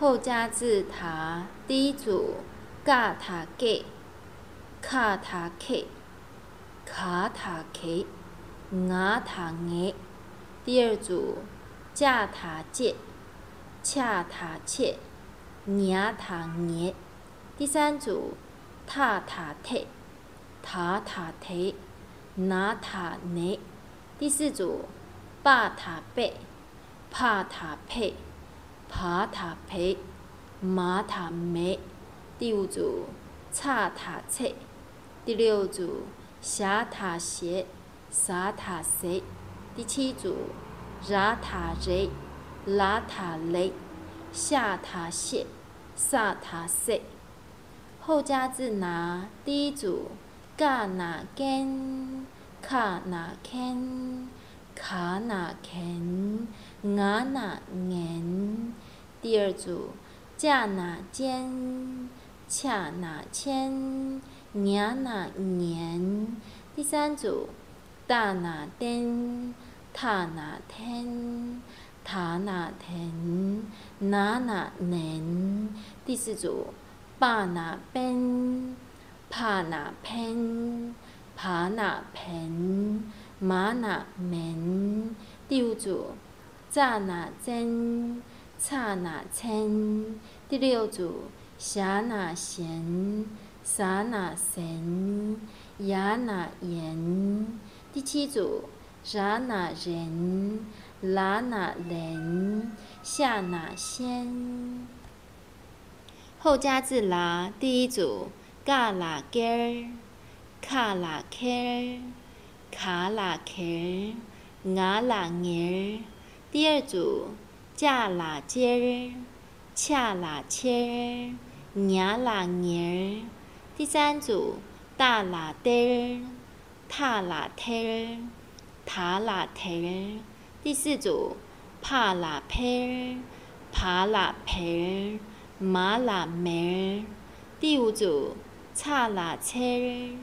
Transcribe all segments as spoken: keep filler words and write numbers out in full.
后加字塔，第一组，ཀ་ད་ཀེ། ཁ་ད་ཁེ། ག་ད་གེ། ང་ད་ངེ། 第二组，ཅ་ད་ཅེ། ཆ་ད་ཆེ། ཉ་ད་ཉེ། 第三组，ཐ་ད་ཐེ། ད་ད་དེ། ན་ད་ནེ། 第四组，པ་ད་པེ། ཕ་ད་ཕེ། བ་ད་བེ། མ་ད་མེ། 第五组，ཚ་ད་ཚེ། 第六组，ཞ་ད་ཞེ། ཟ་ད་ཟེ། 第七组，ར་ད་རེ། ལ་ད་ལེ། ཤ་ད་ཤེ། ས་ད་སེ། 后加字ན། 第一组，ཀ་ན་ཀེན། ཁ་ན་ཁེན། ག་ན་གེན། ང་ན་ངེན། 第二组，ཅ་ན་ཅེན། ཆ་ན་ཆེན། ཉ་ན་ཉེན། 第三组，ཏ་ན་ཏེན། ཐ་ན་ཐེན། ད་ན་དེན། ན་ན་ནེན། 第四组，པ་ན་པེན། ཕ་ན་ཕེན། བ་ན་བེན། མ་ན་མེན། 第五组，ཙ་ན་ཙེན། ཚ་ན་ཚེན། 第六组，ཞ་ན་ཞེན། ཟ་ན་ཟེན། ཡ་ན་ཡེན། 第七组，ར་ན་རེན། ལ་ན་ལེན། ཤ་ན་ཤེན། 后加字ལ། 第一组，ཀ་ལ་ཀེར། ཁ་ལ་ཁེར། ག་ལ་གེར། ང་ལ་ངེར། 第二组，ཅ་ལ་ཅེར། ཆ་ལ་ཆེར། ཉ་ལ་ཉེར། 第三组，ཏ་ལ་ཏེར། ཐ་ལ་ཐེར། ད་ལ་དེར། 第四组，ཕ་ལ་ཕེར། བ་ལ་བེར། མ་ལ་མེར། 第五组，ཚ་ལ་ཚེར།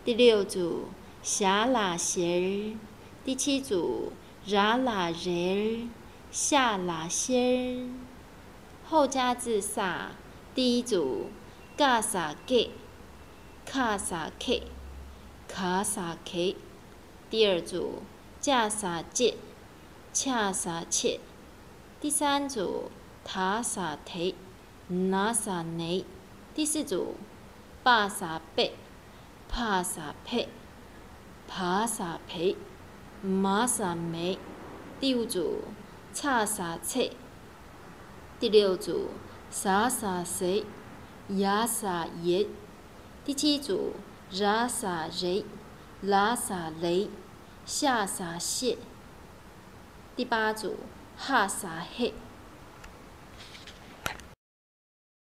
第六组，ཞ་ལ་ཞེར། 第七组，ར་ལ་རེར། ཤ་ལ་ཤེར། 后加字ས། 第一组，ཀ་ས་ཀེ། ཁ་ས་ཁེ། ག་ས་གེ། 第二组，ཅ་ས་ཅེ། ཆ་ས་ཆེ། 第三组，ད་ས་དེ། ན་ས་ནེ། 第四组，པ་ས་པེ། ཕ་ས་ཕེ། བ་ས་བེ། མ་ས་མེ། 第五组，ཚ་ས་ཚེ། 第六组，ཟ་ས་ཟེ། ཡ་ས་ཡེ། 第七组，ར་ས་རེ། ལ་ས་ལེ། ཤ་ས་ཤེ། 第八组，ཧ་ས་ཧེ།